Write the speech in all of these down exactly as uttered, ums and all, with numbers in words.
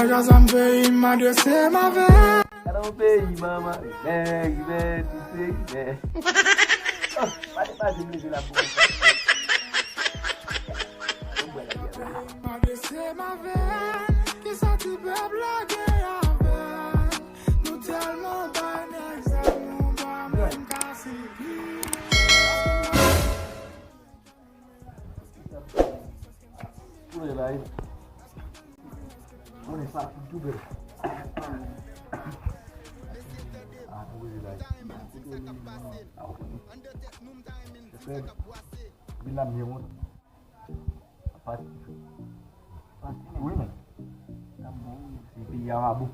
Gaz an peyi m adrese m avè. Gade yon peyi manman, men, men, ti peyi, men. Oh, pa te pa di m leve la pou mwen. Yon bwè la byen la. Adrese m avè, kisa ti pèp la gen avè? Nou tèlman bay nèg zam, nou pa menm ka sibi. Kounye la, e. Kounye sa, tou bèl. Ah, nou kounye la, e. Ah, ok. Frè, vin la, m gen wont. Pati. Pati, wi, men. N ap bon, wi. Se peyi a pa bon.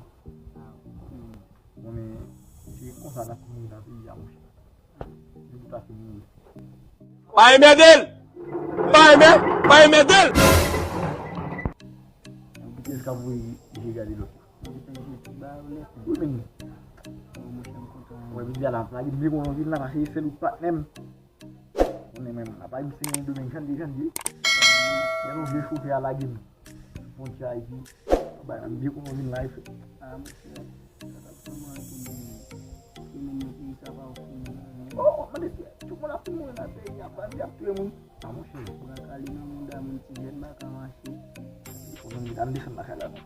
Konnen, se konsa n ap mouri nan peyi a, monchè. Se pou ta fini. Pa enmède l! Pa enmè, pa enmède l! Kiyès k ap voye je gade lòt la? Wi, men. Mwen vin di a la, la gen de konnen vin la, pase sèl ou patnè m. Konnen menm, apa m se yon Domeng, jan de, jan de. Gen yon vye chofè a lage m. Fwontyè Ayiti. Bay nan byen konnen vin la, e fè. Ah, monchè, sa t ap fè mal pou nou. Pou nou, nou, peyi sa pa fini, non. Oh, mande si tout moun ap mouri nan peyi a, bandi ap touye moun. Ah, monchè. Bra kale nan mouda moun, ti jèn pa ka mache. Fò nou desann lakay la, non.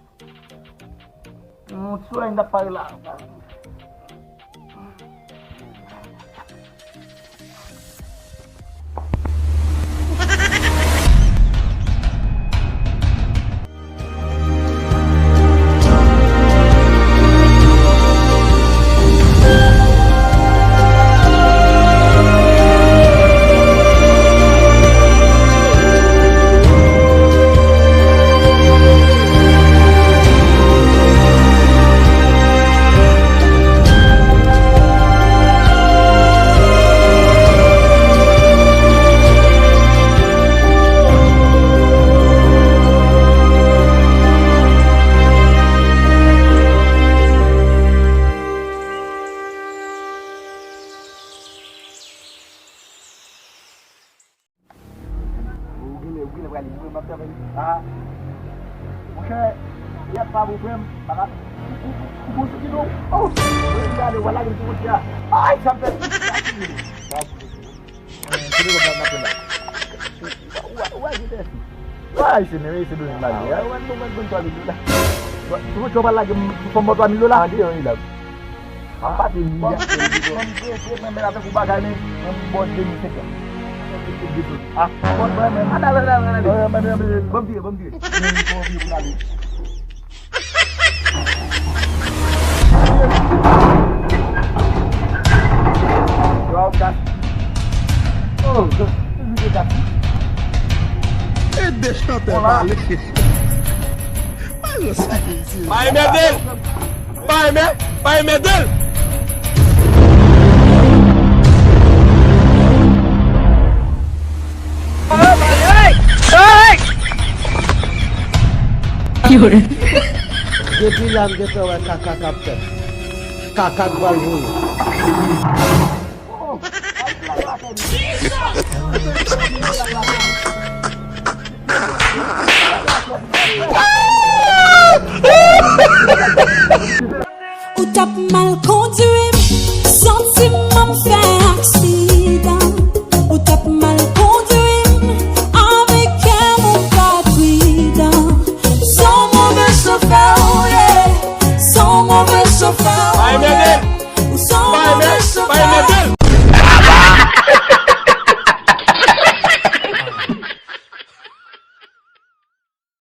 Yon ti soulèy n ap pale la. Ou gine, ou gine pral li, mwen m ap travay. Ah. Monchè, yap pa bon frè m, pa ka. Ou, ou, ou, ou bon sou kidon. Oh, mwen gade, wala gen sou kote a. Ay, sa m fè. Sa fini. Sa fini. Eh, se de kòb la m ap fè la. Ou, ou, ou ajoute fi. Ay, se men, se de mal, ah, ya. Ou wè, nou mwen konn twa mil dola. Ou, ou pral lage m pou fè m twa mil dola? An deyò, wi, la. An pati, m bon, m prese, mwen menm avèk ou bagay, men, mwen m bon de mil senkant. Ah, bon, mwen menm. Ala, ala, ala, ala. Mwen, mwen, mwen, mwen. Bon, m vire, bon, m vire. Mwen, mwen, mwen, mwen, mwen. Yo, Kat. Oh, God. E de chantè pale. Pa enmède l! Pa enmè, pa enmède l! Depi la m gentan wè kaka k ap fèt. Kaka k pral voye. Ou t ap mal kondwi m, santiman m fè aksidan. Ou t ap mal kondwi m, avèk kè m ou pa pridan. S on move chofè ou ye, s on move chofè ou ye. Ou s on move chofè.